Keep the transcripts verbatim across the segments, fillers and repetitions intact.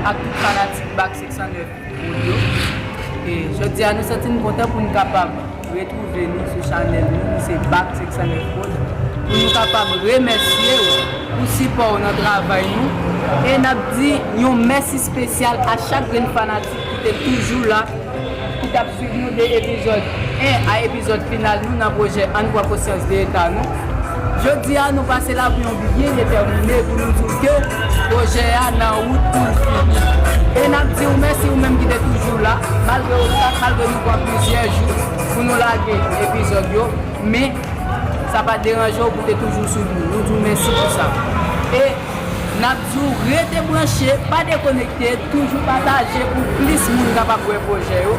ak tout fanatik Back senk san nèf Prod yo. E jodi a nou santi n kontan pou n kapab retwouve nou sou chanèl nou, nou se Back senk san nèf Prod, pou nou kapab remèsye w pou sipò w nan travay nou. E n ap di yon mèsi espesyal a chak grenn fanatik ki te toujou la, ki t ap swiv nou de epizòd en a epizòd final nou nan pwojè Ann Pran Konsyans de Eta Nou. Jodi a, nou pase la pou yon byen detèmine pou nou di w ke pwojè a nan wout pou l fini. E n ap di w mèsi ou menm ki te toujou la, malgre obstak, malgre nou pran plizyè jou pou nou lage epizòd yo, men sa pa t deranje w pou w te toujou swiv nou. Nou di w mèsi pou sa. E n ap di w rete branche, pa dekonekte, toujou pataje pou plis moun kapab wè pwojè yo.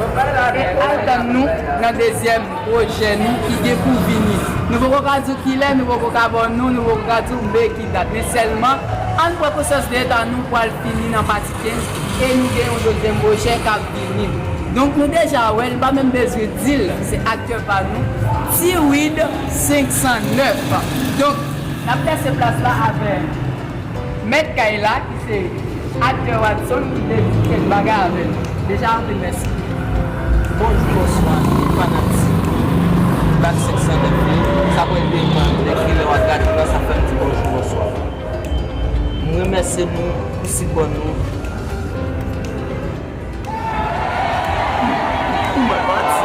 E al tann nou nan dezyèm pwojè nou ki gen pou vini. Nou poko ka di w kilè, nou poko ka ba w non, nou poko ka di w men ki dat. Men sèlman, Ann Pran Konsyans de Eta Nou pral fini nan pati kenz e nou gen yon dezyèm pwojè k ap vini. Donk, nou deja wè l, pa menm bezwen di l, se aktè pa nou, T-Wid senk san nèf. Donk, n ap lese plas la avè mèt kay la, ki se aktè Watson, ki te di kèk bagay avè nou. Deja, anpil mèsi. Bonjou, bonswa, fanatik Back senk san nèf yo. Sa pral depann de kilè w ap gade m nan, sa fè m di bonjou, bonswa. M remèsye nou pou sipò nou. Ou mwen pati.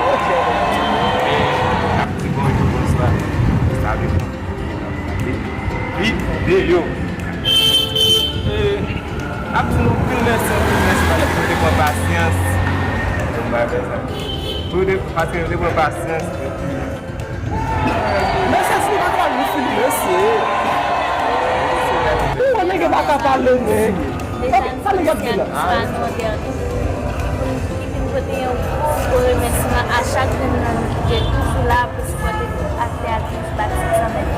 N ap di bonjou, bonswa. Sa vle Videyo. E, n ap di nou anpil mèsi, anpil mèsi paske nou te pran pasyans. Pou bagay sa. Pou te, paske nou te pran pasyans. Epi, mesye, si nou pa ka nou fini, mesye. Ou wè nèg yo pa ka pale, men. Deja, sa nou ap di la? Pou n vin pote yon gwo, gwo remèsiman a chak grenn nan nou ki te toujou la pou sipòte tout aktè, aktris Back senk san nèf.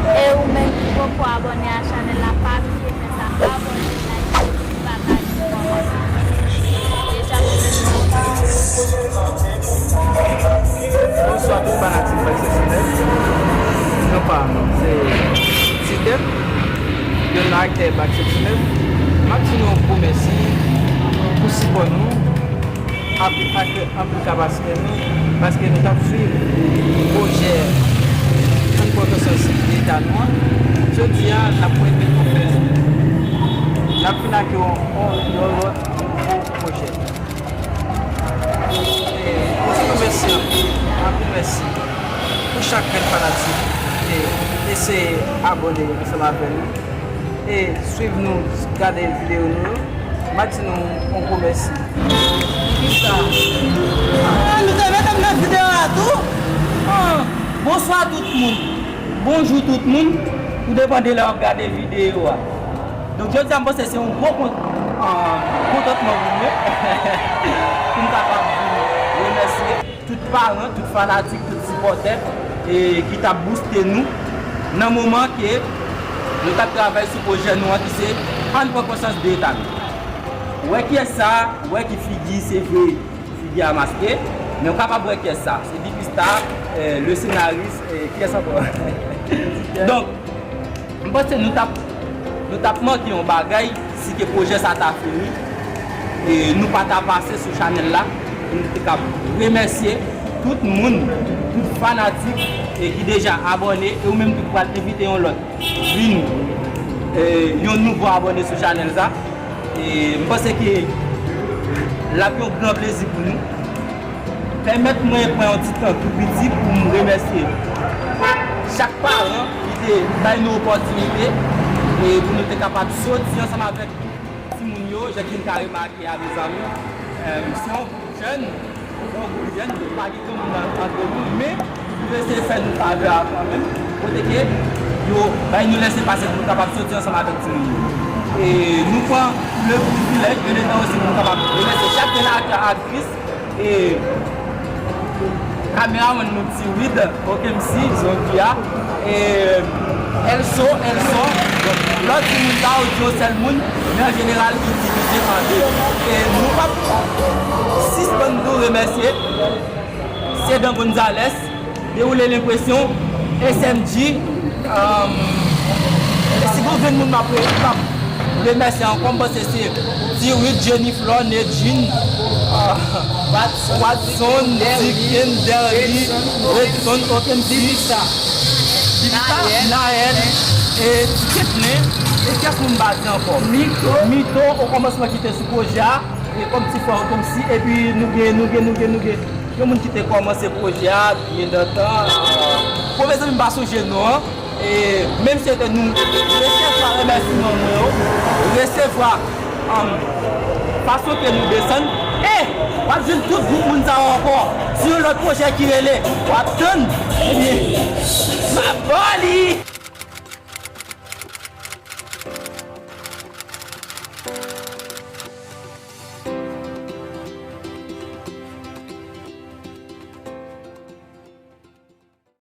E ou menm ki poko abòne a chanèl la, pa bliye fè sa, abòne, like, pataje, kòmante. Deja, bonswa tout fanatik Back senk san nèf. Non pa, se Titèp, youn nan aktè Back senk san nèf. M ap di nou yon gwo mèsi pou sipò nou. Anpil, anpil, anpil kapasite nou, paske nou t ap swiv pwojè Ann Pran Konsyans de Eta Nou an. Jodi a, n ap wè ke nou fè, n ap vin ak yon, yon, yon lòt nouvo pwojè. E, nou di nou mèsi anpil, anpil mèsi pou chak grenn fanatik ki te eseye abòne ansanm avè nou e swiv nou, gade videyo nou yo. M ap di nou yon gwo mèsi. Kisa? Ah, nou te mete m nan videyo a tou? Ah, bonswa tout moun. Bonjou tout moun. Tou depann de lè w ap gade videyo a. Donk, jodi a, m panse se yon gwo kont-, ah, kontantman pou mwen. Pou m kapab vin remèsye tout paran, tout fanatik, tout sipòtè, e ki t ap bouste nou nan moman ke nou t ap travay sou pwojè nou an ki se Ann Pran Konsyans de Eta Nou. Ou wè kiyès sa, ou wè ki figi, se vre, figi a maske, men ou kapab wè kiyès sa. Se Bibi Star, eh, le scénariste, eh, kiyès ankò? Donk, M panse nou t ap, nou t ap manke yon bagay si ke pwojè sa ta fini e nou pa ta pase sou chanèl la pou nou te kab remèsye tout moun, tout fanatik e ki deja abòne e ou menm tou ki pral envite yon lòt vin, e, yon nouvo abòne sou chanèl sa. E m panse ke l ap yon gran plezi pou nou. Pèmèt mwen pran yon ti tan tou piti pou m remèsye chak paran ki te bay nou opòtinite e pou nou te kapab soti ansanm avèk timoun yo, jan ke n ka remake a, mezanmi. Em, se yon gwoup jèn, se yon gwoup jèn, nou pa gen granmoun an-, antre nou, men yo eseye fè nou favè a kanmenm, kote ke yo bay nou lèsepase pou nou kapab soti ansanm avèk timoun yo. E nou pran le privilèj, le tan osi pou nou kapab remèsye chak grenn aktè, aktris, e kameramann nou Tiwid, Okemsi, Zonbi a, e Elso, Elson, lòt timoun sa yo di yo sèl moun, men an jeneral yo divize an de. E nou p ap sispann tou remèsye Sedan Gonzales, Dewoule Lenpresyon, S M G, um, e si gon grenn moun m ap, m ap Remèsye ankò, m panse se Tirit, Jenny Flor, Nedjine, ah, Watson, Dicken, Derly, Redson, Okensi, Bibita, Naël, e Ti Ketlen, e kiyès moun m pa di ankò? Mito. Mito, o kòmansman ki te sou pwojè a, e kòm ti frè, kòmsi, epi nou gen, nou gen, nou gen, nou gen yon moun ki te kòmanse pwojè a byen lontan. Pwofesè, m pa sonje non an. E menm si se te nou, resevwa remèsiman mwen yo, resevwa, um, fason ke nou desann, e w ap jwenn tout gwoup moun sa yo ankò sou yon lòt pwojè ki rele, w ap tann, ebyen,